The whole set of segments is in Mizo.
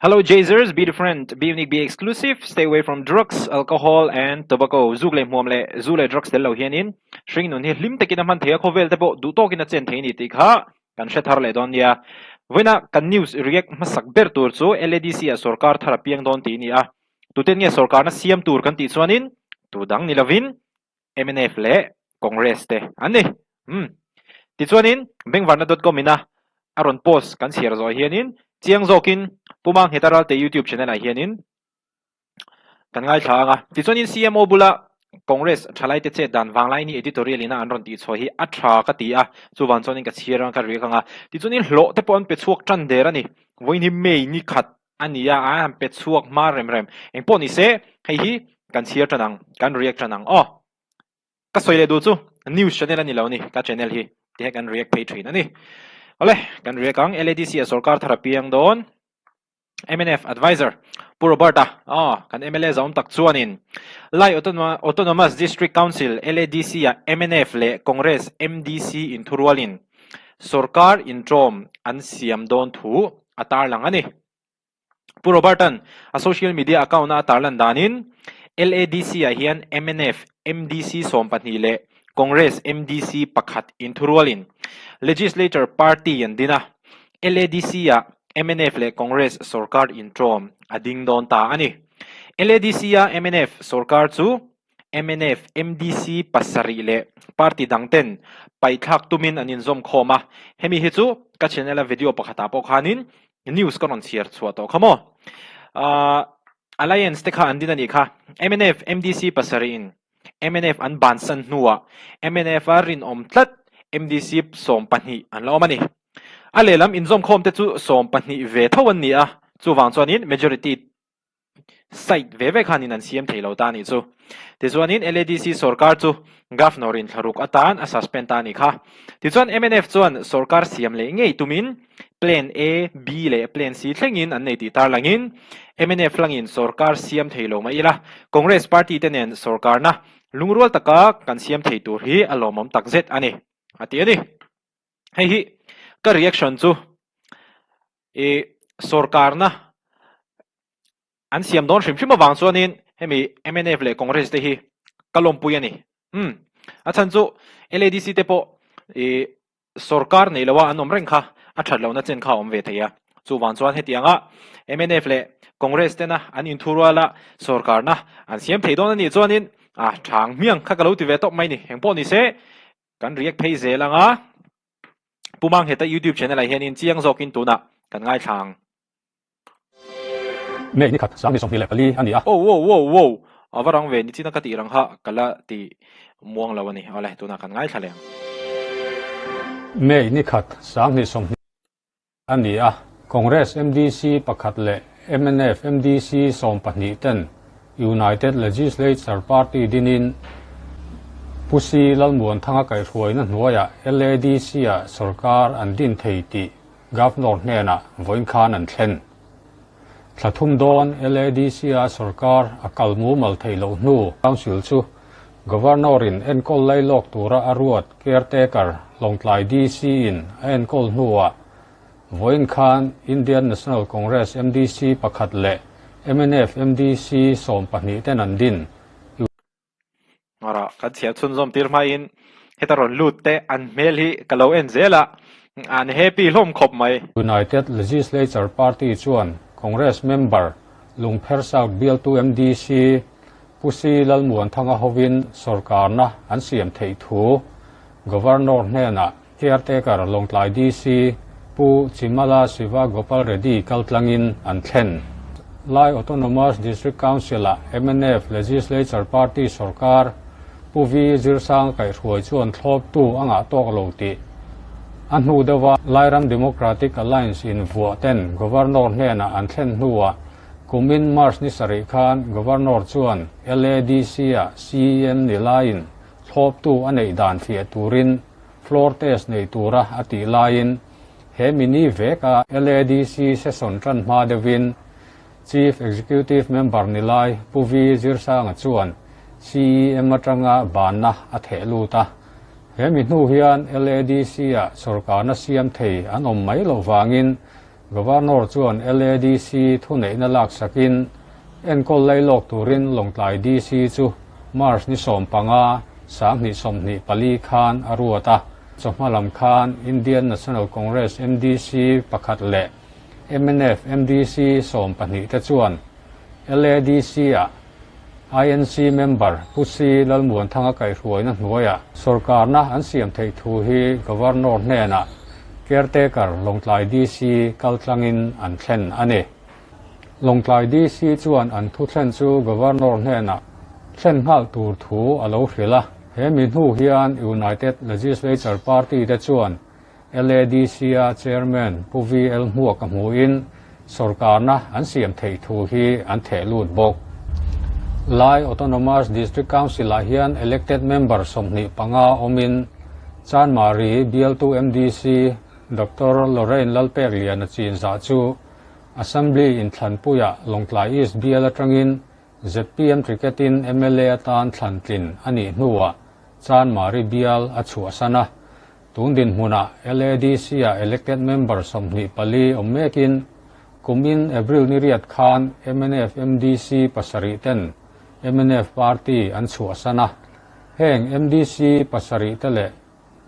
Hello Jazers, be different, be unique, be exclusive, stay away from drugs, alcohol and tobacco. Zuk leh hmuam leh zu leh drugs tel lo hianin hring nun hi hlim takin a hman thei a, khawvel te pawh duh tawkin a chen thei a ni tih kha kan hre thar leh dawn nia. Vawiina kan news react hmasak ber tur chu LADC ah sorkar thar a piang dawn tih a ni a. Tuten nge sorkarna siam tur kan tih chuanin tu dang ni lovin mnf leh Congress te an ni. Umm. Tichuanin Bengvarna dot com ina a rawn post kan chhiar zawh hianin chiang zawkin Pu Mangheta Ralte YouTube channel ah hianin kan ngaithla ang a. Tichuanin CMO bula Congress thalaite chet dan vanglaini editorial ina an rawn tihchhuah hi a tha ka ti a, chuvang chuanin ka chhiar ang ka riak ang a. Tichuanin hlawh te pawh an pe chhuak tan der a ni. Vawiin hi May ni khat a ni a, an han pe chhuak hma rem rem. Engpawh ni se, hei hi kan chhiar tan ang, kan react tan ang aw. Ka sawi leh duh chu news channel a ni lo a ni, ka channel hi tihian kan react phei thin a ni. Awle, kan react ang, LADC ah sorkar thar a piang dawn, mnf adviser Pu Robert-a, aw, kan mla zahawm tak chuanin Lai Autonomous District Council, LADC, ah mnf leh Congress MDC inthurualin sorkar intawm an siam dawn thu a tarlang a ni. Pu Robert-a'n a social media account-a a tarlan danin LADC-ah hian mnf MDC 12 leh Congress MDC pakhat inthurualin Legislature Party an din a, LADC-ah mnf leh Congress sorkar intawm a ding dawn ta a ni. LADC-a mnf sorkar chu mnf, MDC pasarih leh party dang ten paihthlak tumin an inzawm khawm a, hemi hi chu ka channel a video pakhatah pawh khanin news ka rawn chhiar chhuah tawh kha maw. Ahh alliance te kha an din a nih kha, mnf, MDC pasarihin mnf an bansan hnuah mnf a rinawm tlat MDC 12 an la awm a ni. A lehlam inzawm khawm te chu 12 ve tho an ni a, chuvang chuanin majority Site ve ve khanin an siam thei lo ta a nih chu. Tichuanin LADC sorkar chu Governor in thlaruk atan a suspend ta a nih kha. Tichuan mnf chuan sorkar siam leh ngei tumin Plan A, B leh Plan C thlengin an nei tih tarlangin mnf hlangin sorkar siam thei lo mai ila Congress party te nen sorkarna lungrual taka kan siam thei tur hi a lawmawm takzet a ni, a ti a ni. Hei hi ka reaction chu i sorkarna an siam dawn hrim hrim avang chuanin hemi mnf leh Congress te hi ka lawmpui a ni. Umm a chhan chu LADC te pawh i sorkar nei loa an awm reng kha a that lohna chen kha a awm ve thei a. Chuvang chuan hetianga mnf leh Congress tena an inthuruala sorkarna an siam thei dawn a nih chuanin a thang hmiang kha ka lo ti ve tawp mai ni. Engpawh ni se kan react phei zel ang a. Pu Mangheta YouTube channel ah hianin chiang zawkin tunah kan ngaithla ang. May ni khat 2024 a ni a. Oh wow wow wow a va rang ve nichina ka tih rang kha ka la ti muang lo a ni. Awle tunah kan ngaithla leh ang. May ni khat 2020 A ni a, Congress MDC pakhat leh mnf MDC 12 ten United Legislature Party dinin Pu Si Lalmuanthanga kaihhruaina hnuaiah LADC-ah sorkar an din thei tih Governor hnenah vawiin khan an thlen. Thla thum dawn LADC-a sorkar a kal mumal theih loh hnu Council chu Governor-in enkawl lailawk tura a ruat caretaker Lawngtlai DC-in a enkawl hnuah vawiin khan Indian National Congress MDC pakhat leh mnf MDC 12 ten an din. Ngawrah kan chhiar chhunzawm tir hmain heta rawn lut te an hmel hi ka lo en zel a, an happy hlawm khawp mai. United Legislature Party chuan Congress member Lungpher South bialtu MDC Pu Si Lalmuanthanga hovin sorkarna an siam theih thu Governor hnenah Caretaker Lawngtlai DC Pu Chimala Siva Gopal Reddy kaltlangin an thlen. Lai Autonomous District Council-ah mnf Legislature Party sorkar Pu Vi Zirsang kaihhruai chuan thlawptu a ngah tawk lo tih a hnu deuha Lairam Democratic Alliance in vuah ten Governor hnenah an thlen hnuah Kumin March ni sarih khan Governor chuan LADC-ah CEM ni laiin thlawptu a neih dan fiah turin floor test nei tura a tih laiin he mini veka LADC session tan hma deuhin Chief Executive Member ni lai Pu Vi Zirsanga chuan CEM atanga banna a theh lut a. He mi hnu hian LADC-ah sorkarna siam thei an awm mai loh vangin. Governor chuan LADC thuneihna laksakin enkawl lailawk turin Lawngtlai DC chu March ni 15, 2024 khan a ruat a. Chawhma lam khan Indian National Congress MDC pakhat leh mnf MDC 12 te chuan LADC-ah INC member Pu Si Lalmuanthanga kaihhruaina hnuaiah sorkarna an siam theih thu hi Governor hnenah caretaker Lawngtlai DC kaltlangin an thlen a ni. Lawngtlai DC chuan an thu thlen chu Governor hnenah thlen nghal tur thu a lo hrilh a. He mi hnu hian United Legislature Party te chuan LADC-a Chairman Pu VL Hmuaka hmuhin sorkarna an siam theih thu hi an theh lut bawk. Lai Autonomous District Council-ah hian elected member 25 awmin Chanmari bialtu MDC Doctor Lorraine Lalpekliana chinzah chu Assembly inthlanpuiah Lawngtlai East bial atangin zpm ticket-in mla atan thlantlin a nih hnuah Chanmari bial a chhuahsan a. Tun dinhmunah LADC-ah elected member 24 awm mekin kumin April ni riat khan mnf MDC pasarih ten mnf party an chhuahsan a. Heng MDC pasarih te leh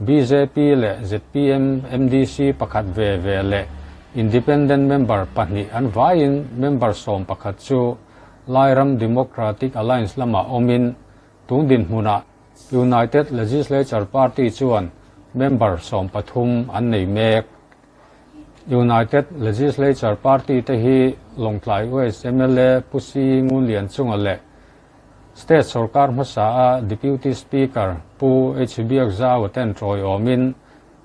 BJP leh zpm MDC pakhat ve ve leh independent member pahnih an vaiin member 11 chu Lairam Democratic Alliance lamah awmin tun dinhmunah United Legislature Party chuan member 13 an nei mek. United Legislature Party te hi Lawngtlai West MLA Pu Si Ngunlian chunga leh State sorkar hmasa a Deputy Speaker Pu H Biakzau ten tawi awmin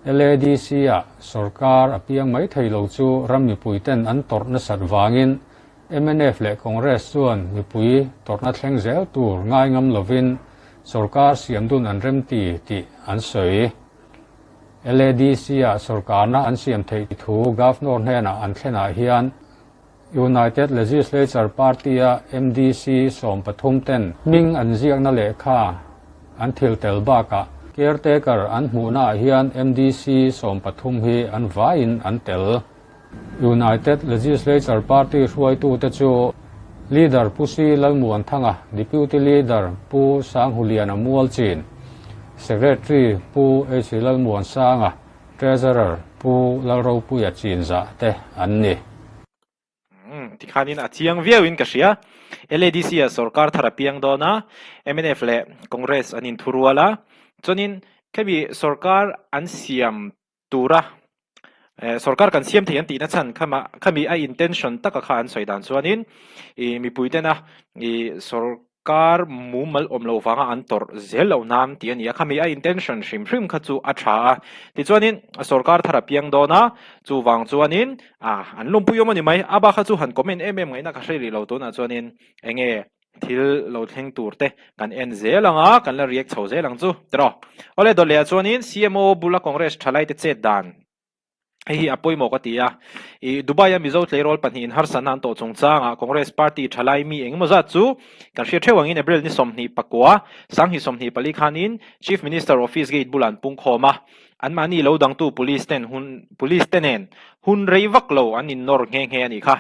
LADC-ah sorkar a piang mai thei lo chu ram mipui ten an tawrh nasat wangin mnf leh Congress chuan mipui tawrhna thleng zel tur ngai ngam lovin sorkar siam dun an rem ti tih an sawi. LADC-ah sorkarna an siam theih thu Governor hnenah an thlenah hian United Legislature Party-a MDC 13 ten hming an ziakna lehkha an thil tel bakah caretaker an hmuhnaah hian MDC 13 hi an vaiin an tel. United Legislature Party hruaitute chu Leader Pu Si Lalmuanthanga, Deputy Leader Pu Sanghuliana Mualchin, Secretary Pu H Lalmuansanga, Treasurer Pu Lalropuia Chinzah te an ni. Tikhanin a chiang viauin ka hria. LADC-ah sorkar thar a piang dawn a, mnf leh Congress an inthurual a, chuanin khemi sorkar an siam tura sorkar kan siam thei an tihna chhan khama khami a intention taka kha an sawi dan chuanin ih mipui tena ih sorkar mumal awm loh vanga an tawrh zel loh nan tih a ni a, khami a intention hrim hrim kha chu a tha a, tichuanin sorkar thar a piang dawn a, chuvang chuanin ah an lawmpui awm a ni mai, a bak kha chu han comment em em ngaihna ka hre rih lo tunah chuanin enge thil lo thleng tur te kan en zel ang a, kan la react chho zel ang chu tiraw. Awle dawt leh ah chuanin CMO bula Congress thalai te chet dan hei hi a pawimawh ka ti a, ih Dubai a Mizo tleirawl pahnihin harsatna an tawh chungchangah Congress party thalai mi engemaw zat chu kan hriat theuh angin April ni 24 2024 khanin Chief Minister Office gate bulah an pungkhawm a, anmahni lo dangtu police ten hun police te nen hun rei vak lo an innawr nghe nghe a nih kha.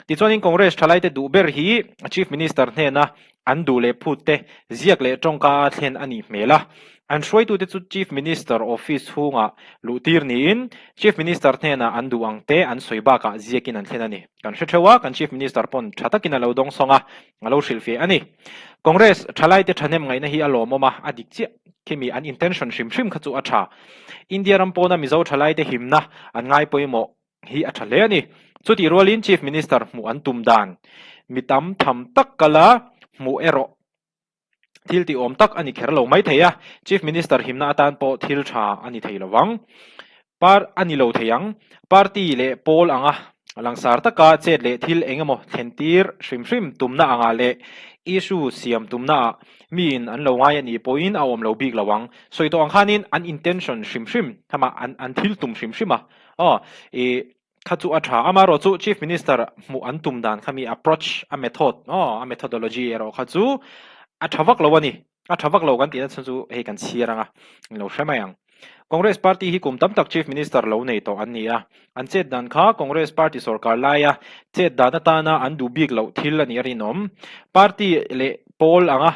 Tichuanin Congress thalaite duh ber hi Chief Minister hnena an duh leh phut te ziak leh tawngka a thlen a nih hmel a. An hruaitute chu Chief Minister office chhungah luhtir niin Chief Minister hnena an duh ang te an sawi bakah ziakin an thlen a ni. Kan hre theuh a, kan Chief Minister pawn tha takin a lo dawngsawng a, a lo hrilhfiah a ni. Congress thalaite thahnem ngaihna hi a lawmawm a, a dik chiah khimi an intention hrim hrim kha chu a tha. India ram pawna Mizo thalaite himna an ngai pawimawh hi a tha hle a ni. Chutih rualin Chief Minister hmuh an tum dan mi tam tham tak kala hmuh erawh thil tih awm tak a ni kher lo mai thei a, Chief Minister himna atan pawh thil tha a ni thei lo vang. Par a ni lo thei ang. Party leh pawl anga langsar taka chet leh thil eng emaw thlen tir hrim hrim tumna angah leh issue siam tumna ah miin an lo ngai a nih pawhin a awm lo bik lo ang. Sawi tawh ang khanin an intention hrim hrim hama an thil tum hrim hrim a. Aw, i kha chu a tha. Amaherawh chu Chief Minister hmuh an tum dan kha mi approach, a method, aw, a methodology erawh kha chu a tha vak lo a ni. A tha vak lo kan tihna chhan chu hei kan chhiar ang a, in lo hre mai ang. Congress Party hi kum tam tak Chief Minister lo nei tawh an ni a, an chet dan kha Congress Party sorkar laia chet dan atana an duh bik loh thil a nih a rinawm. Party leh pawl anga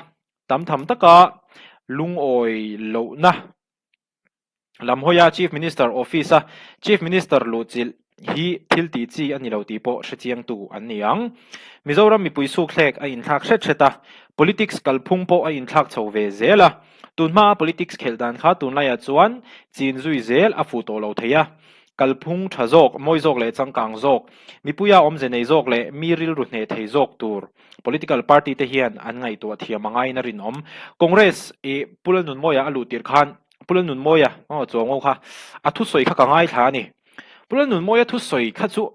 tam tham taka lungawi lohna lam hawia Chief Minister Office-a Chief Minister luhchilh hi thil tih chi a ni lo tih pawh hrechiangtu an ni ang. Mizoram mipui sukthlek a inthlak hret hret a, politics kalphung pawh a inthlak chho ve zel a. Tunhmaa politics khelh dan kha tunlaiah chuan chin zui zel a fuh tawh lo thei a. Kalphung tha zawk, mawi zawk leh changkang zawk, mipuia awmze nei zawk leh mi rilru hneh thei zawk tur political party te hian an ngaihtuah thiam a ngaiin a rinawm. Congress i Pu Lalnunmawia a luh tirh khan Pu Lalnunmawia aw chuango kha a thusawi kha ka ngaithla a ni. Pu Lalnunmawia thusawi kha chu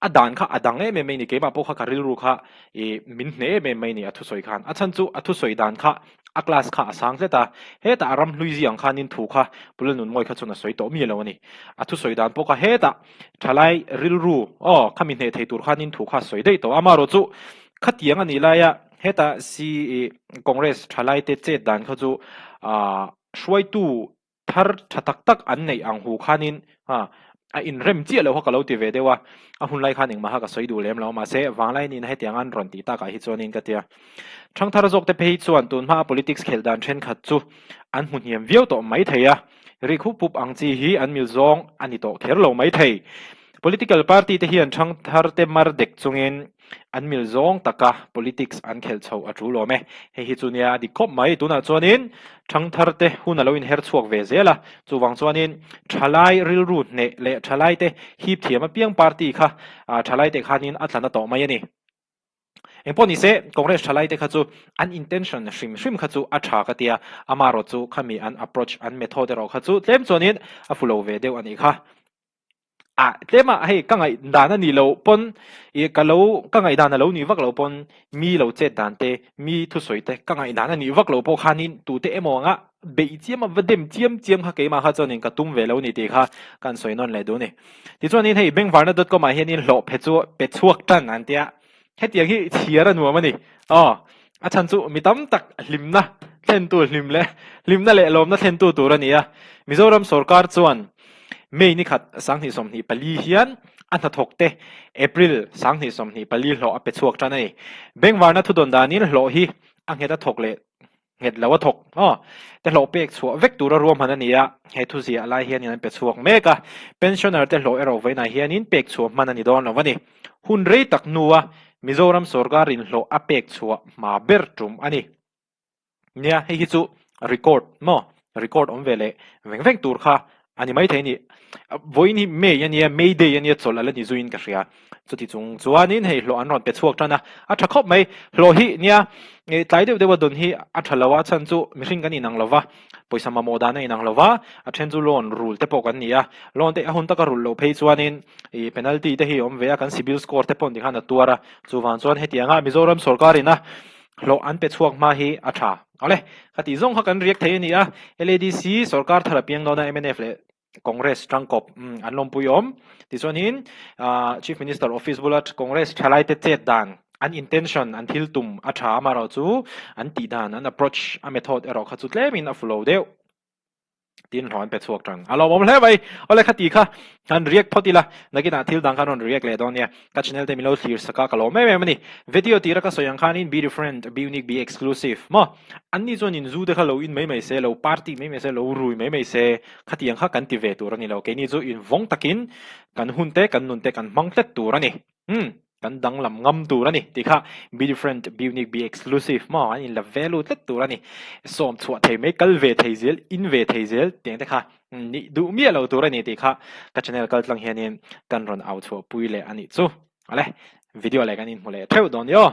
a dan kha a dang em em mai a ni, keimah pawh kha ka rilru kha ih min hneh em em mai a ni a thusawi khan. A chhan chu a thusawi dan kha a class kha a sang tlat a, hetah a ram hlui zia ang khanin thu kha Pu Lalnunmawia kha chuan a sawi tawh miah lo a ni. A thusawi dan pawh kha hetah thalai rilru aw khami hneh thei tur khanin thu kha a sawi daih tawh a, amaherawh chu khatiang a nih laia hetah si ih Congress thalai te chet dan kha chu ah hruaitu thar tha tak tak an neih ang hu khanin a a inrem chiah lo kha ka lo ti ve deuh a, a hun lai khan engmah kha ka sawi duh lem lo mahse vanglai nihna hetiang an rawn tih takah hi chuanin ka tia. Thangthar zawk te phei chuan tun hmaa politics khelh dan thenkhat chu an hmu hniam viau tawh mai thei a, rik hup hup ang chi hi an mil zawng a ni tawh kher lo mai thei. Political party te hian thangthar te mar dek chungin An mil zawng taka politics an khelh chhoh a tul awm e. Hei hi chu nia a dik khawp mai. Tunah chuanin thangthar te hun a lo inher chhuak ve zel a. Chuvang chuanin thalai rilru hneh leh thalai te hip thiam apiang party kha thalai te khanin a tla na tawh mai a ni. Engpawh nise Congress thalai te kha chu an intention hrim hrim kha chu a tha ka tia. Amaherawh chu khami an approach an method erawh kha chu tlem chuanin a fu lo ve deuh a nih kha. Ah tlem ah hei ka ngaih dan a nih loh pawn ih ka lo ka ngaih dan a lo nih vak loh pawn mi lo chet dan te mi thusawi te ka ngaih dan a nih vak loh pawh khanin tute emaw anga beih chiam a va dem chiam chiam kha keimah kha chuanin ka tum ve lo ni tih kha kan sawi nawn leh duh a ni. Tichuanin hei bengvarna dot com ah hianin hlawh phe chu pe chhuak tan an tia Hetiang hi chhiar a nuam a ni. Aw, a chhan chu mi tam tak hlimna thlentu hlim leh hlimna leh lawmna thlentu tur a ni a. Mizoram sorkar chuan May ni khat 2024 hian a hnathawk te April 2024 hlawh a pe chhuak tan a ni. Bengvarna thudawn danin hlawh hi a nghet a thawk leh nghet lo a thawk aw te hlawh pek chhuah vek tura ruahman a ni a, he thuziah lai hianin an pe chhuak mek a, pensioner te hlawh erawh vawiinah hianin pek chhuah hman a ni dawn lo a ni. Hun rei tak hnua Mizoram sorkar inhlawh a pek chhuah hma ber tum a ni. Nia, hei hi chu record maw, record awm ve leh veng veng tur kha A ni maithei a ni. Vawiin hi May a nia, May Day a nia chawlh a la ni zuiin ka hria. Chuti chung chuanin hei hlawh an rawn pe chhuak tan a, a tha khawp mai. Hlawh hi nia tlai deuh deuh a dawn hi a tha lo a, chhan chu mihring kan inang lo va, pawisa mamawh dan a inang lo va, a then chu loan rul te pawh kan ni a, loan te a hun taka rulh loh phei chuanin ih penalty te hi a awm ve a, kan CIBIL score te pawh tikhan a tuar a, chuvang chuan hetianga Mizoram sorkarin a hlawh an pe chhuak hma hi a tha. Awle, ka tih zawng kha kan riak thei a ni a, LADC sorkar thar a piang dawn a, mnf leh Congress tangkawp an lawmpui awm. Tichuanin Chief Minister office bula Congress thalaite chet dan, an intention, an thil tum a tha amaherawhchu an tih dan, an approach, a method erawh kha chu tlemin a fu lo deuh. Tin hlawh an pe chhuak tan. A lawmawm hle mai. Awle kha ti kha han react phawt ila. Nakinah thil dang khan rawn react leh dawn nia. Ka channel te min lo thlir sak a, ka lawm em em a ni. Video tira ka sawi ang khanin be different, be unique, be exclusive maw? Anni chuan in zu te kha lo in mai mai se, lo party mai mai se, lo rui mai mai se, khatiang kha kan ti ve tur a ni lo. Keini chu invawng takin kan hun te, kan nun te kan hmang tlat tur a ni. Umm. Kan danglam ngam tur a ni tih kha be different, be unique, be exclusive maw an inla value tlat tur a ni. Sawm chhuah thei mai, kal ve thei zel, in ve thei zel tiang te kha nih duh miah lo tur a ni tih kha ka channel kal tlang hianin kan rawn au chhuah pui leh a nih chu. Awle, video leh kan inhmu leh theuh dawn ni aw.